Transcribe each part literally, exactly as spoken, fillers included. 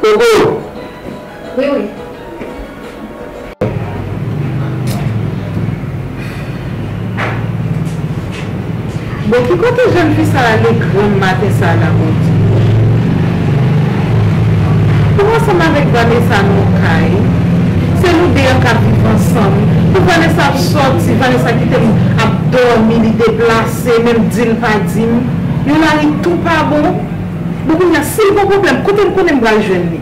Koko! Wi, wi. Bon, ki kote jèn fi sa ale granm maten sa la, Bondye? Pou ansanm avèk Vanessa nan yon kay, se nou de an k ap viv ansanm. Pou Vanessa ap sòti, Vanessa kite m ap dòmi, li deplase, menm di l pa di m. Yon lari tou pa bon. Bon, kounye a, si l gon pwoblèm, kote m konnen m pral jwenn li?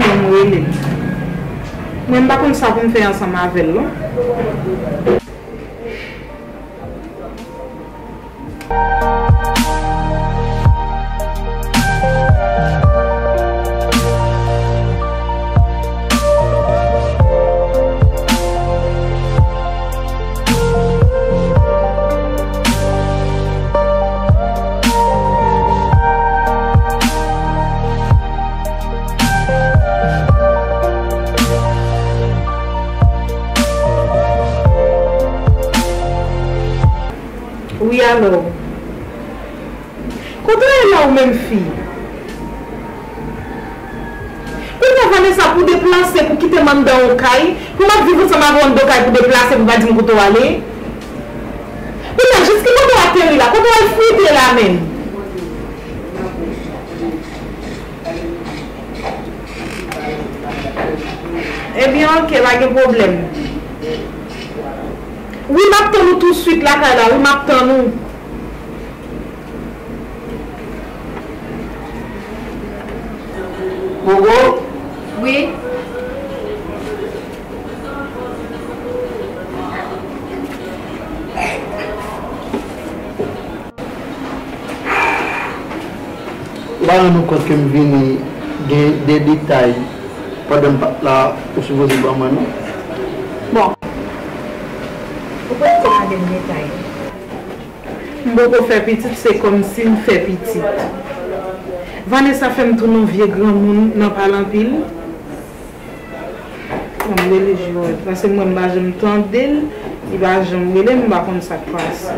Non, m rele l. Mwen, m pa konn sa pou m fè ansanm avè l, non. Wi, alo. Kote w ye la ou menm fi? Kounye a Vanessa pou deplase, pou kite m anndan yon kay, pou m ap viv ansanm avè w anndan yon kay, pou deplase, pou pa di m kote w ale? Kounye a, jis ki kote w ateri la? Kote w al frite la menm? Ebyen, oke, pa gen pwoblèm. Wi, m ap tann ou touswit lakay la, wi, m ap tann ou. Gogo? Wi. Ou pa rann ou kont ke m vini gen de detay pandan m pa t la ou sipoze ban mwen, non? Bon. Ou pa t gen detay. M poko fè pitit, se kòmsi m fè pitit. Vanessa fè m tounen yon vye granmoun nan pale anpil. Bon, m rele Joel, paske mwen m pa janm tande l, li pa janm rele m, m pa konn sa k pase.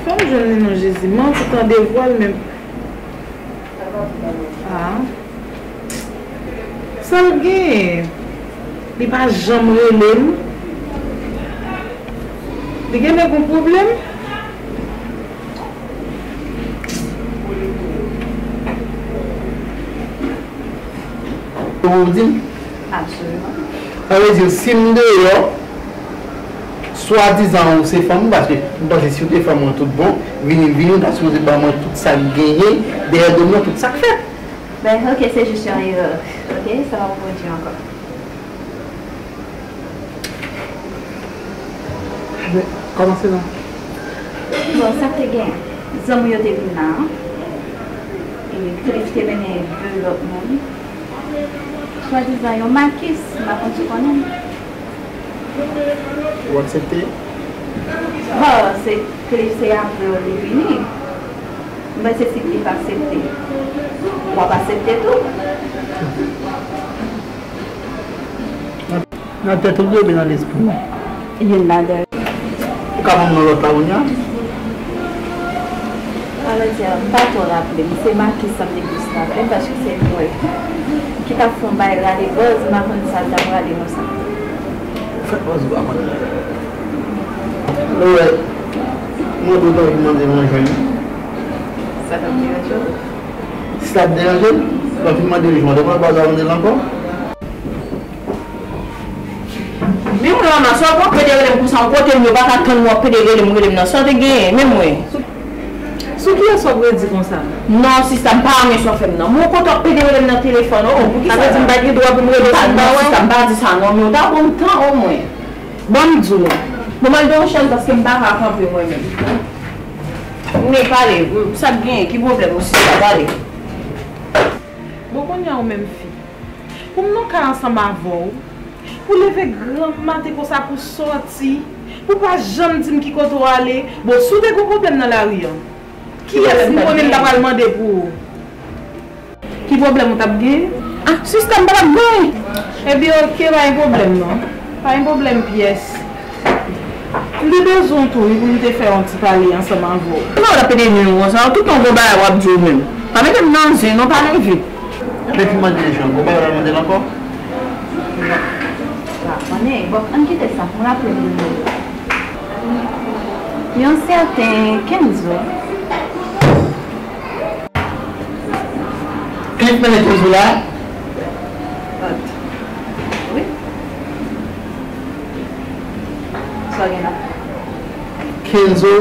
Fè m jwenn li non Jezi, m anvi tande vwa l menm. Ah. Sa l genyen? Li pa janm rele m. Li genlè gon pwoblèm. Ou di m? Absoliman. Sa vle di, si m deyò, swadizan ou se fanm mwen, paske m panse si w te fanm mwen tout bon, vini, vini, w ta sipoze ban mwen tout sa k genyen, dèyè do m nan, tout sa k fèt. Ben, oke, se jis yon erè. Oke, sa p ap repwodui ankò. Kòmanse non. Bon, sa k te gen? Zanmi yo te vin la, e Cliff te mennen de lòt moun. Swadizan yon Makis, m pa konn si w konnen l. Ou aksepte? Bon, se Cliff se apre w li vini. M panse si Cliff aksepte, w ap aksepte tou. Nan tèt ou li oubyen nan lespri w? Youn ladan yo. Ou ka ban m non lòt la kounye a? Alò, di a, m pa twò raple m. Se Makis sa m te plis raple m, paske se mwen ki t ap fè yon bagay rale bòz, m pa konn sa l t ap rale konsa. Fè bòz ou pa konn. Lè w wè, mwen tou tankou mande m jwenn. Sa t ap deranje w? Si sa ap deranje l, lè w fin mande l jwenn, w ap mande l ankò? Men mwen, Ana, sa w ap pede rele m konsa, yon kote m ye, w pa ka tann mwen w ap pede rele m, rele m nan. Sa w te genyen, men mwen. Sou, sou kiyès w ap redi konsa? Non, sista, m pa renmen sa w fè m nan. Mwen, yon kote w ap pede rele m nan telefòn, o, o, poukisa? Sa vle di m pa gen dwa pou m rele w si m pa wè w? Non, sista, m pa di sa, non, men w ta pran tan, o, mwen. Ban m di w. Bon, m al dèyè yon chèz paske m pa ka kanpe mwen menm. Men pale, sa k genyen, ki pwoblèm ou, sista, pale. Bon, kounye a ou menm fi, pou m nan kay ansanm avè w, pou leve granm maten konsa, pou sòti, Ou pa janm di m ki kote w ale. Bon, si w te gen pwoblèm nan lari an, kiyès m konnen m ta pral mande pou ou? Ki pwoblèm ou t ap gen? Ah, sista, m pa t ap gen anyen. Ebyen, oke, pa gen pwoblèm non. Pa gen pwoblèm pyès. M te bezwen w tou, wi, pou m te fè yon ti pale ansanm avè w. Non, w t ap pede di nou konsa, tout yon gwo bagay w ap di w menm. Pa mete m nan zen, non, pale vit. Epi m mande Jean, gwo bagay w al mande l ankò? Pa konnen, bon, ann kite sa, m raple m de nou. Yon sèten Kenzo. Cliff mennen Kenzo la. Wi. Sa gen la? Kenzo.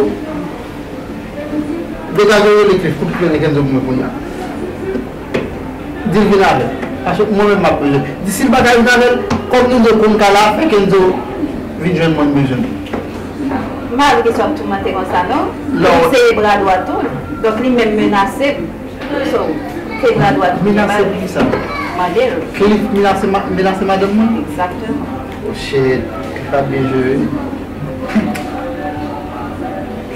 Degaje w rele Cliff pou Cliff mennen Kenzo pou mwen kounye a. Di l vin avè l. Paske mwen menm m ap bezwen. Di si l pa ka vin avè l, kòm Kenzo konn ka la, fè Kenzo vin jwenn mwen, m bezwen l. M pa vle kesyon ap toumante konsa non. Li se bra dwat ou. Donk li menm menase m. So, se bra dwat ou. Menase pou kisa? Mande l. Cliff menase ma-, menase madanm mwen? Egzakteman. Oh shit, Cliff ap byen jwe wi.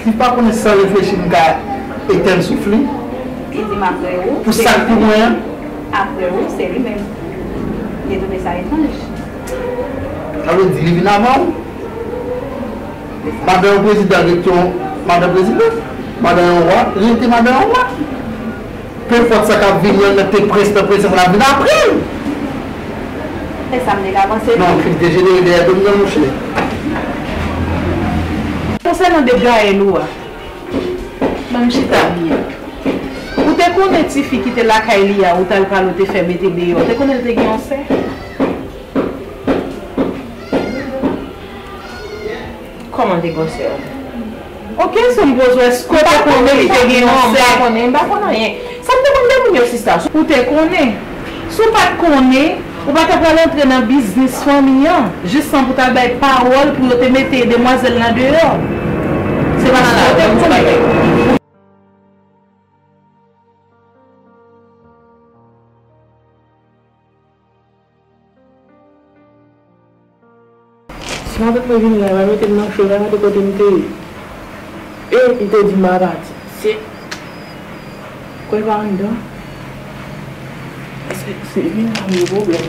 Cliff pa konnen san reflechi m ka etèn souf li. Li di m apre ou. Pou sa k pou mwen an? Apre ou, se li menm. Li twouve sa etranj. Sa vle di li vin avan ou? Madan yon prezidan rete yon madan prezidan. Madan yon wa rete madan yon wa. Pe enpòt sa k ap vini an, nan te prens, nan prensès la vin apre l. Se sa m te ka panse tou. Non, Cliff dejenere dèyè do m nan, monchè. Konsènan de Gaëlle ou a, ban m chita byen. Ou te konnen tifi ki te lakay li a, ou t al pale, ou te fè mete deyò, ou te konnen l te gen yon sè? Kòman te gwosè a? Ok, so m poze w, èske w te konnen li te gen yon sè? Non, m pa konnen, m pa konn anyen. Sa m te konn de moun yo, sista? Ou te konnen. Si w pa t konnen, ou pa ta pral antre nan biznis fanmi an, jis san pou t al bay pawòl pou yo te mete demwazèl lan deyò. Se paske w te konnen. Si matant mwen vini la, li va mete m nan cho, li va gade kote m te ye. E li te di m pa pati. Se kwè l pa anndan. Èske se vin la m gen pwoblèm?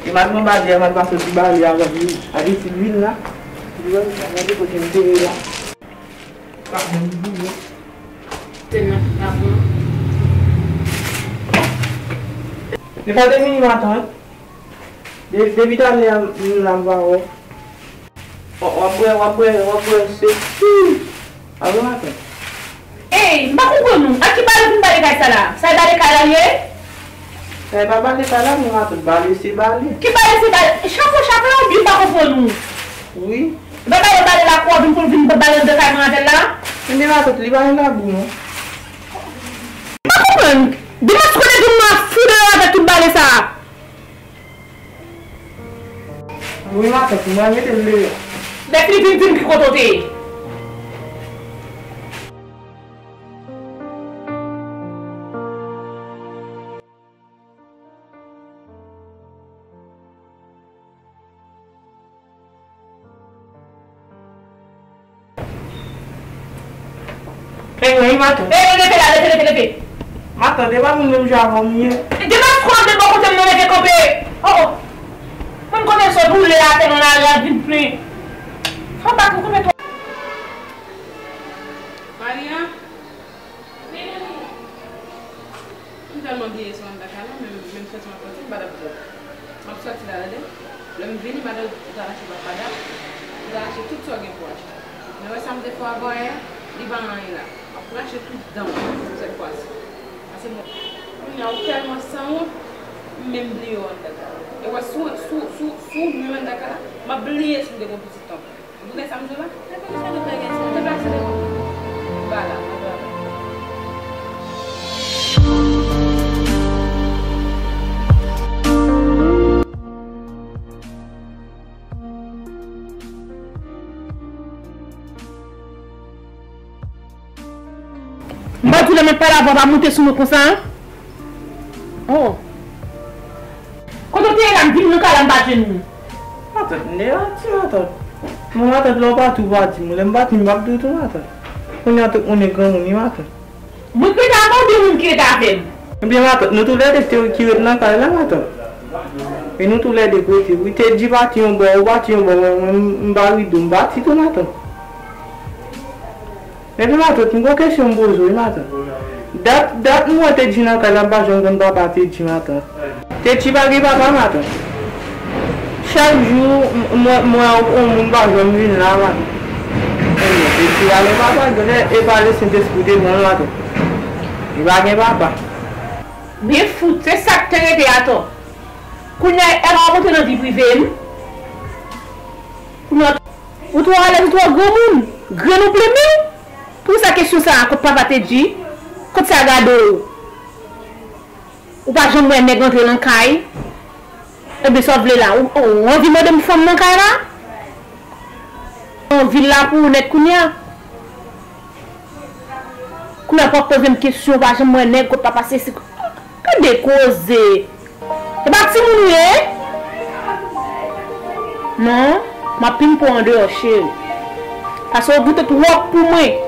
E matant mwen pa di a, matant pa soti bale avan li. Abitid vin la. Li wè m gade kote m te ye la. Pa janm bliye. Se nan kidnapman. Li pa te vini maten, wi. De-, depi talè a, m la m pa wè w. W-, w ap bwè, w ap bwè, w ap bwè, se pi. Apre maten. Ey, m pa konprann ou. Ak ki bale ou fin bale kay sa la? Sa e bale kay la l ye? Sa e pa bale kay la, non, matant, bale se bale. Ki bale se bale? Chafon, chafon, oubyen m pa konprann ou? Wi. Baba yo bale la pou w vin pou l vin bale anndan kay mwen avè l la? Ebyen matant, li pa gen labou non. M pa konprann. Demen si kote di m nan fou deyò avèk tout bale sa a. Wi matant, mwen mete l deyò. Lè fini vin di m ki kote w te ye. Ey, ey, matant. Ey, leve la, leve, leve, leve. Matant, e pa moun menm jan avè w m ye. Demen si kote de bò kote m nan leve kanpe. Oh, oh. Mwen konnen sot woule atè nan lari a vin plen. Fò pa kou koupe twa. Maria. M tèlman bliye sou anndan kay la, menm, menm santi m ap santi m pa t ap bon. M ap sòti la, tande. Lè m vini, madan ou ta rache papa dat, ou ta rache tout sa w gen pou w achte. Men wè sa m te fè w avanyè a, li pa anyen la. M ap rache tout dan w sèt fwa si. Pase mwen, kounye a ou tèlman sanwont, m menm bliye w anndan kay la. E wè, si w, si w, si w, si w nwi m anndan kay la, m ap bliye si m te gen yon pitit tonton. Ou konnen sa m di w la? Depi ki sa nou fè gen sa? Depi aksidan konn ba la, mwen travay. M pa di w lè m ap pale avè w pa moute sou mwen konsa, en? Oh. Kote w te ye la, m vin nan kay la, m pa jwenn ou. Matant, m deyò, ti matant. Bon, matant, lè w pati, ou pa di m. Lè m pati, m p ap di w tou, matant. Kounye a, tout moun e granmoun, wi, matant. Mwen k ret avè w, oubyen moun ki ret avè m? Ebyen, matant, nou toulède ki, ki ret nan kay la, matant. E nou toulède k rete. Wi, Teddy pati yon bò, ou pati yon bò, mwen, mwen, m pa rido, m pati tou, matant. Epi matant, m gon kesyon m poze w, wi, matant. Dat, dat m wè Teddy nan kay la, m pa janm konn papa Teddy, matant. Teddy pa gen papa, matant. Chak jou, m, m wè, m wè yon moun pa janm vin la, matant. Ebyen, Teddy pa gen papa, genlè e pa le Sentespri te pran l, matant. Li pa gen papa. Men fout, se sa k te rete atò. Kounye a, w ap rantre nan vi prive m. Kounye a, ou twò alèz, ou twò granmoun. Grenn ou plen men w. Poukisa kesyon sa a, kot papa Teddy? Kot sa gade w? Ou pa janm wè nèg antre nan kay? Ebyen, sa w vle la? Ou, ou, ou anvi mande m fanm nan kay la? Ou anvi l la pou ou nèt kounye a? Kounye a, w ap poze m kesyon, ou pa janm wè nèg, kot papa sesi? Gade koze! E pa timoun ou ye? Non, m ap pinpo andeyò, cheri. Paske w goute twòp pou mwen.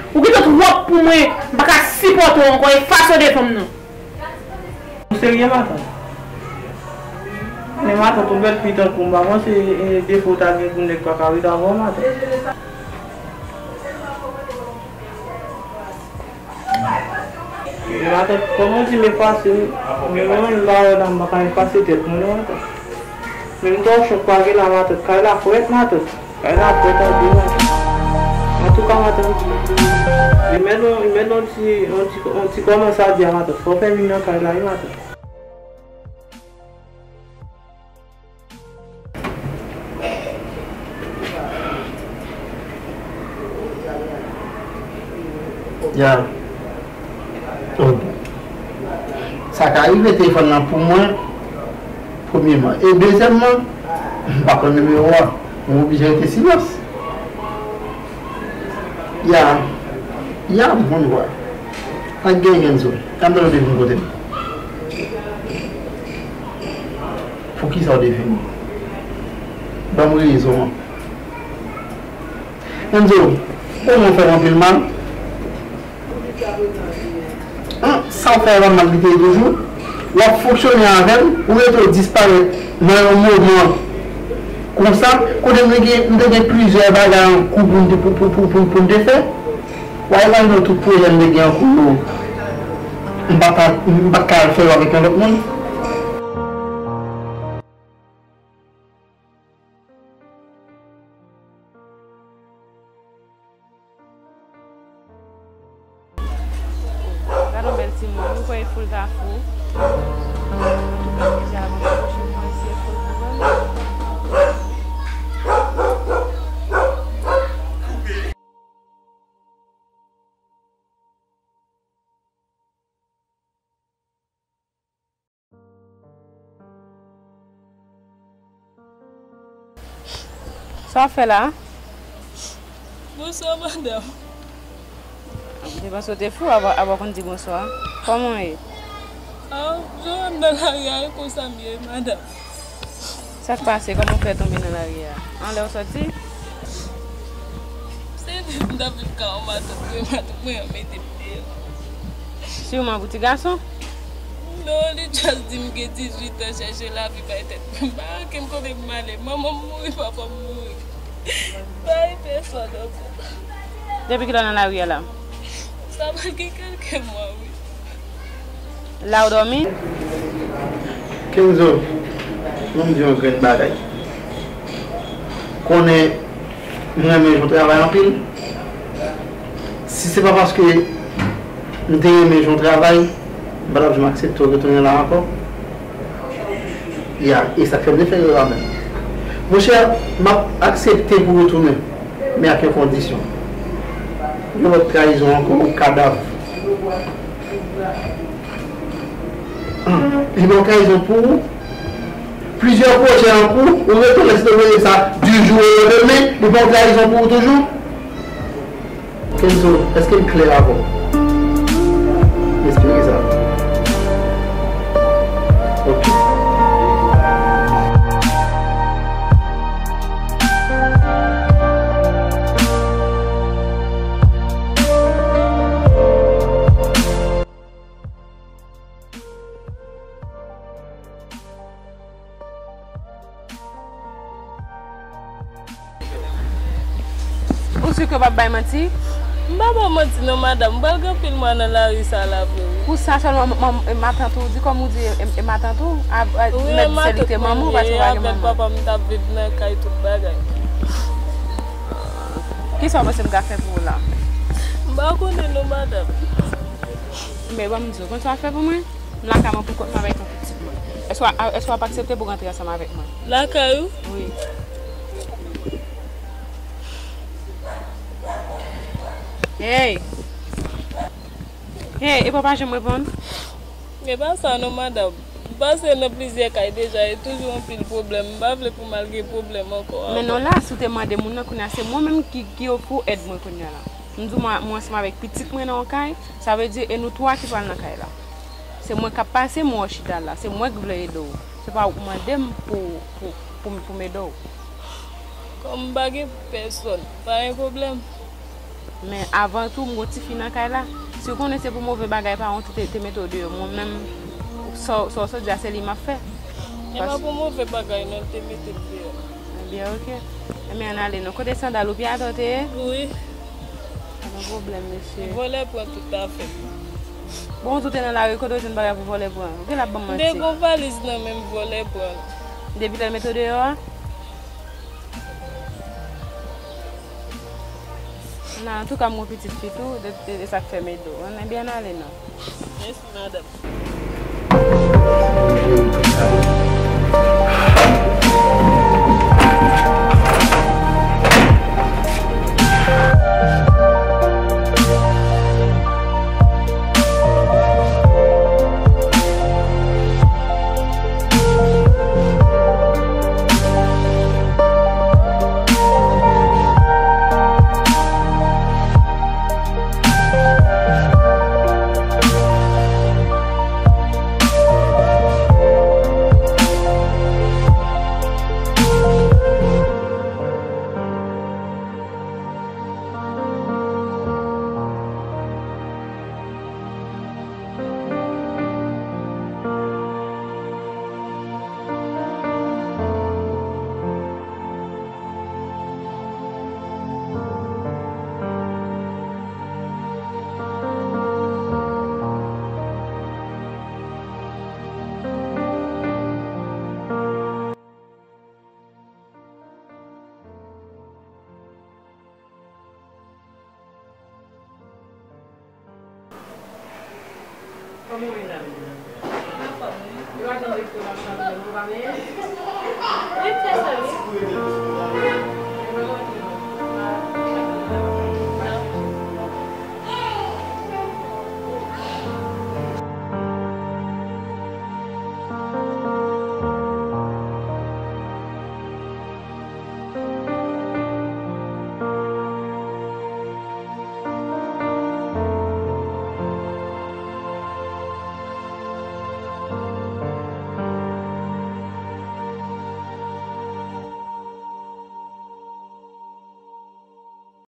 Ou gentan twòp pou mwen, m pa ka sipòte w ankò, efase w devan m nan. Ou serye, matant? Men matant, ou bèl fi tankou m, m pa panse, e, defo w ta gen pou nèg pa ka ret avè w, matant. Men matant, kòman w di m efase, men mwen menm m pa wè la, m pa ka efase tèt mwen non, matant. Menm tòchon pa gen la, matant, kay la frèt, matant. Kay la frèt anpil, matant. Antouka, matant, li mèt yon, li mèt yon ti, yon ti, yon ti kòmanse a di a, matant. Fò w fè vin nan kay la, wi, matant. Ya. Ok. Sa ka rive telefòn nan pou mwen, premyèman. E dezyèmman, m pa konn nimewo a. Mwen oblije rete silans. Ya. Ya, m konn vwa. Pa gen Kenzo. Kanm nan de vin kote m. Poukisa w te vini? Ban m rezon an. Kenzo, ou konn fè m anpil mal. An, sa w fè a pa mal li te ye toujou. W ap fonksyone avè m, ou rete w disparèt nan yon moman konsa, kote m te gen, m te gen plizyè bagay an kou pou m te, pou, pou, pou, pou, pou m te fè. W a imajine w tout pwojè m te gen an kou yo, m pa ta, m pa t ka al fè yo avèk yon lòt moun. Gad yon bèl timoun, ou kwè e foul ta fou? Antouka, deja avan pwochen mwa, si e foul pou wè l. Sa w ap fè la a? Bonswa, madanm. M te panse w te fou, apa, apa w konn di bonswa. Kòman w ye? Ah, jan w wè m nan lari a, e konsa m ye, madanm. Sa k pase? Kòman w fè tonbe nan lari a? Anlè w sòti? Se viv m t ap viv ka yon matant mwen, matant mwen an mete m deyò. Siman pou ti gason? Non, li just di m gen dizuit an, chèche lavi bay tèt mwen. M pa gen okenn kote pou m ale. Manman m mouri, papa m mouri. M pa gen pèsòn ankò. Depi kilè w nan lari a la? Sa pral gen kèlke mwa, wi. La w dòmi? Kenzo, ban m di w yon grenn bagay. Konnen m renmen jan w travay anpil. Si se pa paske m te renmen jan w travay, m pa t ap janm aksepte w retounen la ankò. Ya, e sa k fè m te fè erè la menm. Monchè, m ap aksepte pou w retounen, men ak yon kondisyon. Yon lòt trayizon ankò, ou kadav. Li pa yon trayizon pou ou. Plizyè pwojè an kou, ou retounen sou domèn sa du jour au lendemain, li pa yon trayizon pou ou toujou. Kenzo, èske m klè avè w? M espere sa. Ok. Ou si ke w p ap bay manti? M pa ba w manti non, madanm. M pral gen anpil mwa nan lari sa la vre, wi. Pou sa sèlman, m, m, e matant ou, di kòm ou di, e, e matant ou, a, a, mèt di se li ki te manman w, paske w pa gen manman. Papa m t ap viv nan kay, tout bagay. Kisa w panse m ka fè pou ou la? M pa konnen non, madanm. Men ban m di w, konn sa w ap fè pou mwen? M lakay mwen pou kont mwen avèk yon pitit mwen. Èske w a, èske w ap aksepte pou w rantre ansanm avèk mwen? Lakay ou? Wi. Hey! Hey, e papa janm reponn? E pa sa non, madanm. M pase nan plizyè kay deja, e toujou anpil pwoblèm. M pa vle pou m al gen pwoblèm ankò. Men non la, si w te mande moun nan, kounye a se mwen menm ki, ki ofri w èd mwen kounye a la. M di w, mwen, mwen ansanm avèk pitit mwen nan yon kay, sa vle di e nou twa ki pral nan kay la. Se mwen k ap pase, mwen w chita la. Se mwen k vle ede w. Se pa ou k mande m pou, pou, pou, pou m ede w. Kòm m pa gen pèsòn, pa gen pwoblèm. Men avan tou, m gon tifi nan kay la. Si w konnen se pou move bagay paran w te, te mete w deyò, mwen menm, sa w, sa w sot di a, se li m ap fè. E pa pou move bagay non, l te mete m deyò. Ebyen, oke. Ebyen, ann ale non. Kote sandal ou, pye atè w te ye? Wi. Pa gen pwoblèm, mesye. Vòlè pran tout afè m. Bon, ou tou te nan lari, kote w jwenn bagay pou vòlè pran? Ou genlè ap ban m manti. M te gon valiz nan men m, vòlè pran l. Depi lè l mete w deyò a? Nan, antouka, m gon pitit fi tou, de, de, de sa k fè m ede w. Ann, ebyen, ann ale non. Mèsi, madanm. Kòman w ye, dam? Anfòm, wi. Yo pa janm rete nan chanm nan, nou pa benyen? Wi, m fè sa, wi.